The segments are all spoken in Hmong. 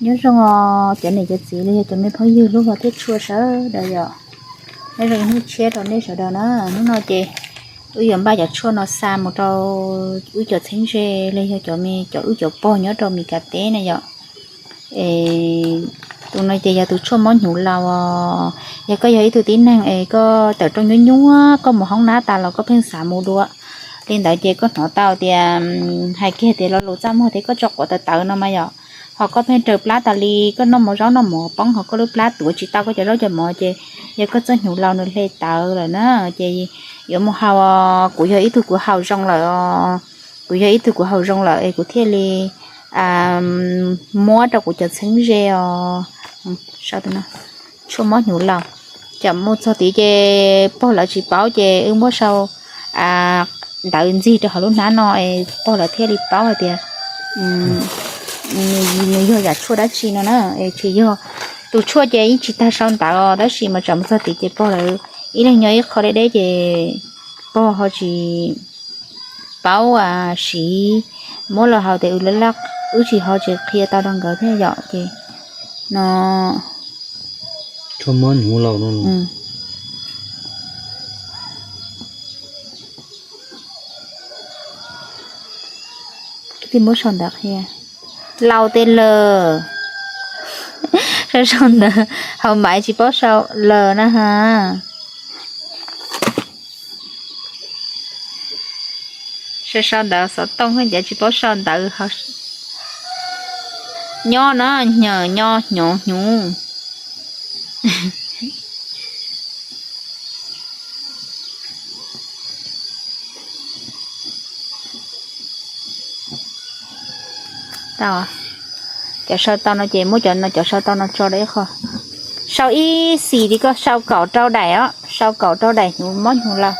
Nyob zoo os cov niam cov txiv los yog cov me phooj ywg hlub hmov thiab tshua sawv daws yom. Nyob zoo hnub tshiab rau nej sawv daws na. Hnub no ces wb yuav npaj cov tshuaj no xa mus rau wb cov txheeb ze los yog cov me cov wb cov pog nyob rau Mis Kas teb na yom. Es tus no ces yog tus tshuaj mob hnyuv laus os. Yog koj yog ib tug tib neeg es koj tawm rooj nyuaj nyuaj, koj mus hoob nab tas los koj pheej xav mus dua, li ntawd ces koj hnov tau tias hais kiag tias lo lus txaj muag thiab koj tso quav tawv tawv no mas yom, ho koj pheej raws plab tas li, koj noj mov zaub noj mov poob ho koj lub plab tuav tsis tau koj cov zaub cov mov ces yog koj txoj hnyuv laus nws hle tawv lawm na. Ces yuav mus haus, kuv yog ib tug kuv haus zoo lawm os. Kuv yog ib tug kuv haus zoo lawm es kuv thiaj li muab rau kuv cov txheeb ze os. Tshuaj mob hnyuv laus, cov mus txog tid ces pog lawv tsis paub ces wb muab sau ntawv ntxig rau hauv lub hnab no es pog lawv thiaj li paub hais tias nws yog yam tshuaj dab tsi no na. Es tsis yog, tus tshuaj ces yeej tsis tag sau ntawv os, tab sis mas tsam mus txog tid ces pog lawv ib leeg nyob ib qho deb deb ces pog ho tsis paub siv, muab los haus tias wb laj laj, wb tsis ho tsis qhia tau rau nkawd thiab yom. Ces no, tshuaj mob hnyuv laus no. Twb muab sau ntawv qhia, laus tes lawm. Sau sau ntawv, haus maiv tsis paub sau lawm na ha. Sau sau ntawv xov tooj hab ncav tsis paub sau ntawv. Nyob no, nyob hnyuv hnyuv. Cov sau tau no ces muab cov no, cov sau tau no tso rau ib qho. Sau ib xis li koj sau kaum rau daim os, sau kaum rau daim hnyuv mob hnyuv laus.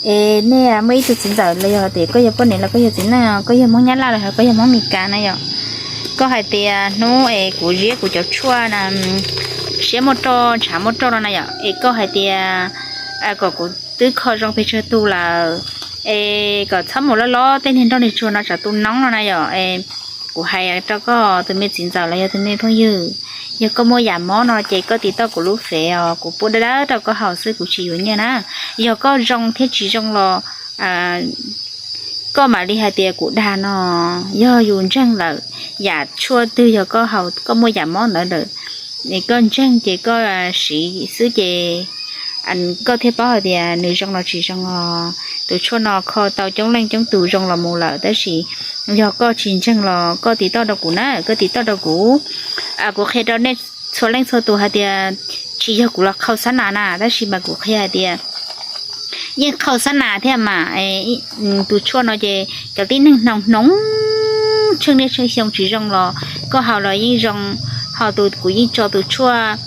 Es nej muaj ib tug txiv ntxawm los yog tias koj yog poj niam los koj yog txiv neej, koj yog Hmoob Nyab Laj los ho koj yog Hmoob Mes Kas na yom, koj hais tias hnub es kuv ziab kuv cov tshuaj na, siab muaj roj ntshav muaj roj no na yom, es koj hais tias kom kuv twb kho zoo pes tsawg tus lawm, es kom txhob mus loj lob tej niag nroj niag tsuag no tsam tu noob no na yom. Es kuv hais rau koj tus me txiv ntxawm los yog tus me phooj ywg, yog koj muaj yam mob no ces koj tiv toj kuv lub fev os, kuv pub dawb dawb rau koj haus xwb kuv tsis yuav nyiaj na. Yog koj zoo thiab tsis zoo los koj mam li hais tias kuv dag no. Yog yus ntseeg lawm, yam tshuaj twg yog koj haus koj muaj yam mob ntawd lawm, es koj ntseeg ces koj siv xwb ces koj thiaj paub hais tias nws zoo los tsis zoo os. Tus tshuaj no kho tau coob leej coob tus zoo los mus lawm, tab sis yog koj tsis ntseeg los koj tiv toj rau kuv na, koj tiv toj rau kuv. Kuv qhia rau nej txhua leej txhua tus hais tias tsis yog kuv los qhau xab nas na, tab sis mas kuv qhia hais tias yeej qhau xab nas thiab mas. Tus tshuaj no ces cov tib neeg hnoos hnoos tsheej niaj tsheej xyoo tsis zoo los koj haus los yeej zoo. Ho tus kuv yeej tso tus tshuaj,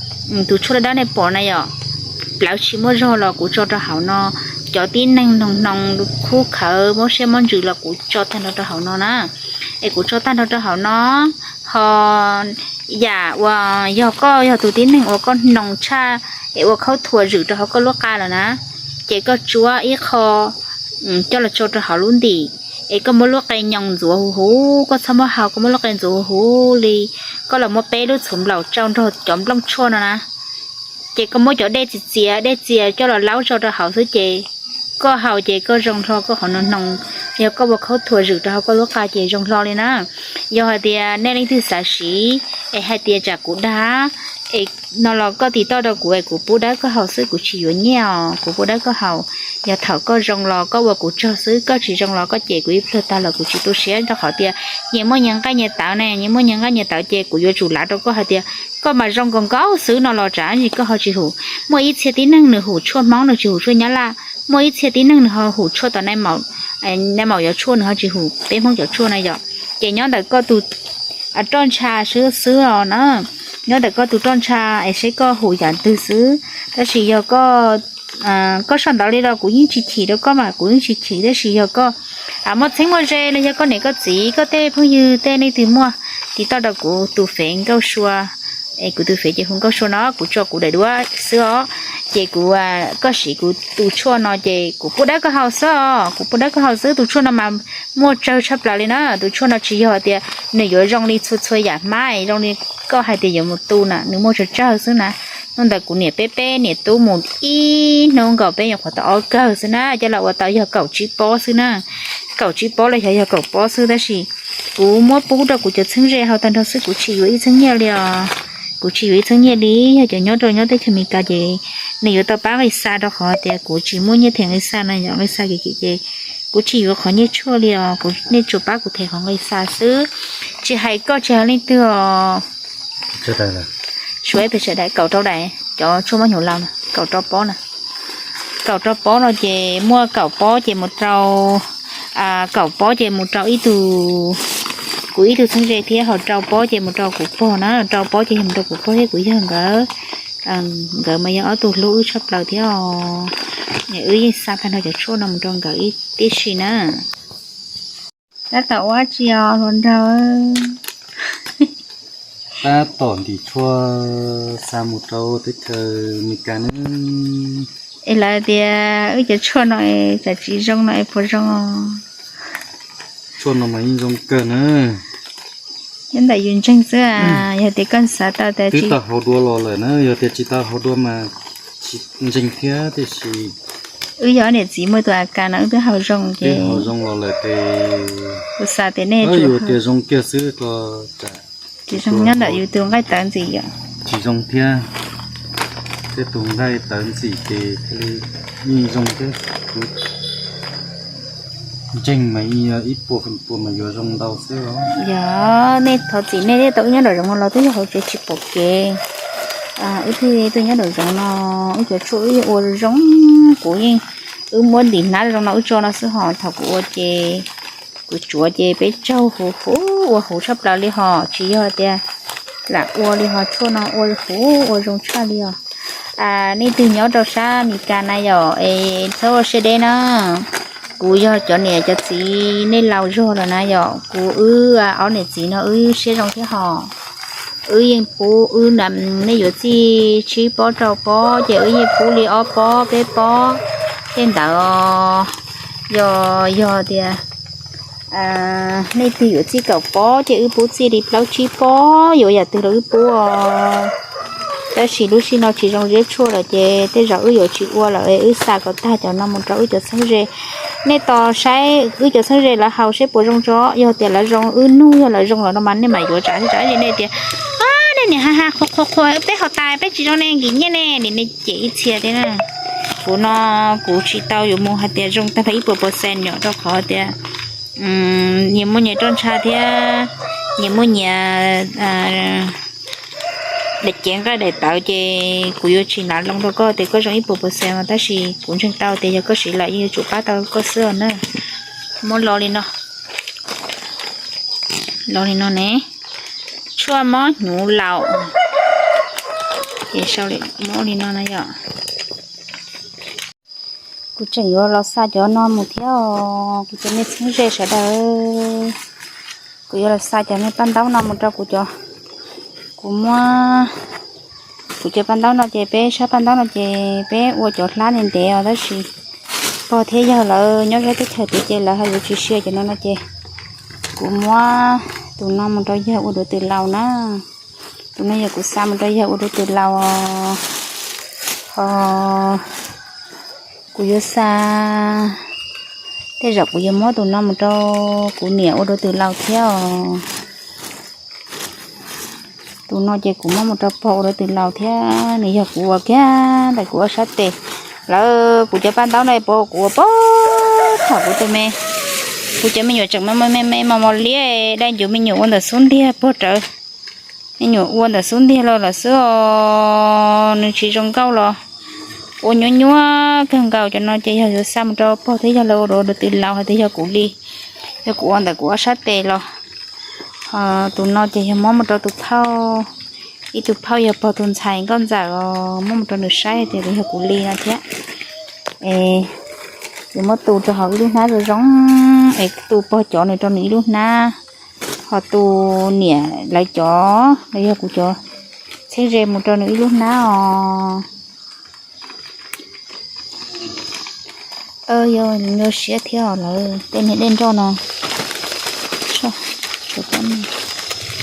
tus tshuaj dawb dawb nej pom na yom, plawv tsis muaj zog los kuv tso rau hauv no. Cov tib neeg hnoos hnoos khub khawv mob siab mob ntsws los kuv tso tag nrho rau hauv no na. Es kuv tso tag nrho rau hauv no, ho yam uas yog koj yog tus tib neeg uas koj hnoos tshaj es ua khaub thuas zwm rau hauv koj lub qa lawm na, ces koj tsuab ib qho coj los tso rau hauv lub ntim, es koj muab lub qe nyoos ntxuav huv huv, koj txhob muab haus, koj muab lub qe ntxuav huv huv li, koj los muab peb lub txhuv nplaum tsau nrog cov nplooj tshuaj no na, ces koj muab cov dej txias txias dej txias coj los laub tso rau hauv xwb ces koj haus ces koj zoo hlo koj qhov no hnoos. Yog koj ua khaub thuas zwm rau hauv koj lub qa ces zoo hlo li na. Yog hais tias nej leej twg xav siv es hais tias tsam kuv dag es no los koj tiv toj rau kuv es kuv pub dawb koj haus xwb kuv tsis yuav nyiaj os, kuv pub dawb koj haus. Yog thaum koj zoo los koj ua kuv tsaug xwb, koj tsis zoo los koj cem kuv ib pliag tag los kuv tsis tu siab rau qhov tias nyias muaj nyias nqaij nyias tawv ne, nyias muaj nyias nqaij nyias tawv ces kuv yuav tsum lav rau koj hais tias koj mas zoo nkaus nkaus xwb no los tsam ntsis koj ho tsis hum. Muaj ib txhia tib neeg nws hum tshuaj Hmoob nws tsis hum tshuaj Nyab Laj, muaj ib txhia tib neeg nws ho hum tshuaj tom nai maum cov tshuaj, nws ho tsis hum peb Hmoob cov tshuaj na yom. Ces nyob ntawm koj tus roj ntsha xwb xwb os na, nyob ntawm koj tus roj ntsha es seb koj hum yam twg xwb. Tab sis yog koj, koj sau ntawv li los kuv yeej tsis chim rau koj mas kuv yeej tsis chim, tab sis yog koj muaj txheeb muaj ze los yog koj niam koj txiv koj tej phooj ywg tej leej twg muaj, tiv toj rau kuv tus fev Nkauj Sua, es kuv tus fev ces hu Nkauj Sua no, kuv tso kuv daim duab xwb os. Ces kuv, koj siv kuv tus tshuaj no ces kuv pub dawb koj haus xwb os, kuv pub dawb koj haus xwb. Tus tshuaj no mas muaj tsawg tshaj plaws li na. Tus tshuaj no tsis yog tias nws yuav zoo li txhua txhua yam hmab zoo li koj hais tias yuav mus tu na, nws muaj tsawg tsawg xwb na. Hnub ntawd kuv niam peb peb niam tub mus ib hnub nkaus peb nyuam qhuav tau ob kawg xwb na, coj los ua tau yog kaum tsib pob xwb na. Kaum tsib pob los xyov yog kaum pob xwb tab sis kuv muab pub rau kuv cov txheeb ze haus tag nrho xwb, kuv tsis yuav ib txheeb nyiaj li os. Kuv tsis yuav ib txheeb nyiaj li. Yog cov nyob rau nyob teb chaws Amelikas ces nws yuav tau pab nqi xa rau qhov tias kuv tsis muaj nyiaj them nqi xa no, yog nqi xa kim kim ces kuv tsis yuav qhov nyiaj tshuaj li os, kuv nej tsuas pab kuv them qhov nqi xa xwb. Tsis hais koj tsis hais leej twg os. Suav pes sawv daws kaum rau daim cov tshuaj mob hnyuv laus na, kaum rau pob na. Kaum rau pob no ces muaj kaum pob ces mus rau, kaum pob ces mus rau ib tug, kuv ib tug txheeb ze thiab ho rau pob ces mus rau kuv pog na, rau pob ces yog mus rau kuv pog thiab kuv yawg nkawd. Nkawd mas yog ob tug hlub wb tshaj plaws thiab os. Wb yeej xa tag nrho cov tshuaj no mus rau nkawd ib tib si na. Tab tom ua tsi os hluas nraug? Tab tom ntim tshuaj xa mus rau teb chaws Amelikas na. Es lawv tias wb cov tshuaj no es tsam tsis zoo no es puas zoo os? Tshuaj no mas yeej zoo kawg na. Nyob ntawm yus ntseeg xwb, yog tias koj xav tau tias twb tau haus dua los lawm na, yog tias tsis tau haus dua mas tsis ntseeg thiab tiam sis wb yog niam txiv muaj tus a kas no wb twb haus zoo ces haus zoo los lawm ces kuv xav tias nej yuav tias zoo kiag xwb, tsis zoo nyob ntawm yus tus nqaij tawv ntxim yom. Tsis zoo thiab, tej tus nqaij tawv ntxim ces thiaj li yeej zoo thiab. Kuv ntseeg mas ib puas feem pua mas yuav zoo ntau xwb. Yog nej thov txim nej thiaj tau wb nyob nraum zoov no los twb yog hauv tsev tsis pom kev. Wb thiaj tuaj nyob nraum zoov no, wb cov tshuaj wb yeej ua zoo, kuv yeej, wb muab ntim hnab zoo no wb tso no xwb hos thaum kuv ua ces kuv tsuav ces peb tsaug huv huv ua huv tshaj plaws li hos tsis yog tias lam ua li hos tshuaj no ua huv ua zoo tshaj li os. Nej twg nyob rau sab Amelikas na yom es txhob ua siab deb na. Kuv yog cov niam cov txiv nej laus zog lawm na yom, kuv wb ob niam txiv no wb siab zoo thiab hos. Wb yeej pub wb, nej yuav txij tsib pob rau pob ces wb yeej pub li ob pob peb pob tej ntawd. Yog, yog tias nej twg yuav txij kaum pob ces wb pub txij li plaub tsib pob, yuav yam twg los wb pub os. Tab sis lub sij no tsis zoo ziab tshuaj lawm ces tej zaum wb yuav tsis ua lawm, wb xa kom tag cov no mus rau wb cov txheeb ze. Nej tos saib wb cov txheeb ze lawv haus seb puas zoo tso, yog tias lawv zoo wb nug, yog lawv zoo lawm no mas nej mam yuav tsam thiab tsam nej tias nej niam ha ha qhua qhua qhua peb haus tas peb tsis zoo ne, nkim nyiaj ne, nim nej cem ib txhia thiab na. Kuv no kuv tsis tau yuav mus hais tias zoo tag nrho ib puas percent yom, rau qhov tias nyias muaj nyias roj ntsha thiab nyias muaj nyias daim cev nqaij daim tawv ces kuv yuav tsis hnav loo rau koj tias koj zoo ib puas percent os, tab sis kuv ntseeg tau tias yog koj siv lawm yeej yuav tsum pab tau koj xwb os na. Muab lo li no, lo li no ne, tshuaj mob hnyuv laus, ces sau li, muab li no na yom. Kuv tseem yuav los xa cov no mus thiab os, kuv cov me txheeb ze sawv daws. Kuv yuav los xa cov me paj ntaub no mus rau kuv cov, kuv muab, kuv cov paj ntaub no ces peb sab paj ntaub no ces peb ua cov hlab ntev ntev os, tab sis pog thiab yawg lawv nyob sab teb chaws tid ces lawv ho yuav tsis sia cov no no ces kuv muab tus no mus rau yawg ua duav twm laus na. Tus no yog kuv xa mus rau yawg ua duav twm laus os. Ho kuv yuav xa, tej zaum kuv yuav muab tus no mus rau kuv niam ua duav twm laus thiab os. Tus no ces kuv muab mus rau pog ua duav twm laus thiab, nws yog kuv ua kiag ntawm kuv ob sab tes. Lawv kuv cov paj ntaub no puas kuv ua pog thaum kuv tus me, kuv cov me nyuam tseem me me mos mos liab, dai ncuv me nyuam ua ntawm xub ntiag puag rawv. Me nyuam ua ntawm xub ntiag los lawm xwb os, nws tsis zoo nkauj los ua nyuaj nyuaj kawg nkaus. Cov no ces yog yuav xa mus rau pog thiab yawg lawv ua duav twm laus hais tias yog kuv li, yog kuv ua ntawm kuv ob sab tes los. Tus no ces yog muab mus rau tus phauj, ib tug phauj yog pog tus ntxhais nkauj ntxawm os, muab mus rau nws saib tias yog kuv li no thiab. Es yuav muab tu rau hauv ib lub hnab zoo zoo, es tu pog cov nws rau nws ib lub hnab, ho tu niam lawv cov los yog kuv cov txheeb ze mus rau nws ib lub hnab os. Yog, nyuaj siab thiab lawm tej niag dej nroj no. Cov,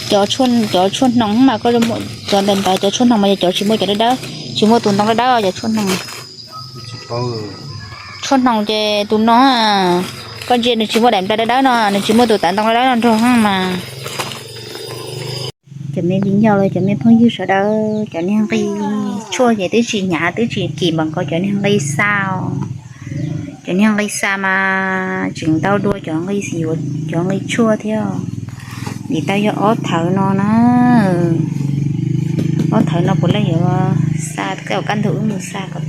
cov tshuaj hnoos mas koj, cov ntawm ntawd cov tshuaj hnoos mas yog cov tsis muaj cov dawb dawb, tsis muaj tus ntoo dawb dawb cov tshuaj hnoos. Tshuaj hnoos ces tus no, koj ntsia nws tsis muaj daim nplai dawb dawb no, nws tsis muaj tus tav ntoo dawb dawb no nrog mas. Cov me viv ncaus los cov me phooj ywg sawv daws, cov niag nqi tshuaj ces twb tsis hnyav twb tsis kim npaum nkaus cov niag nqi xa. Cov niag nqi xa mas tseem ntau dua cov nqi xim, cov nqi tshuaj thiab. Vim tau yog ob thawv no na, ob thawv no puav leej yuav xa, kaj ntug wb mus xa kom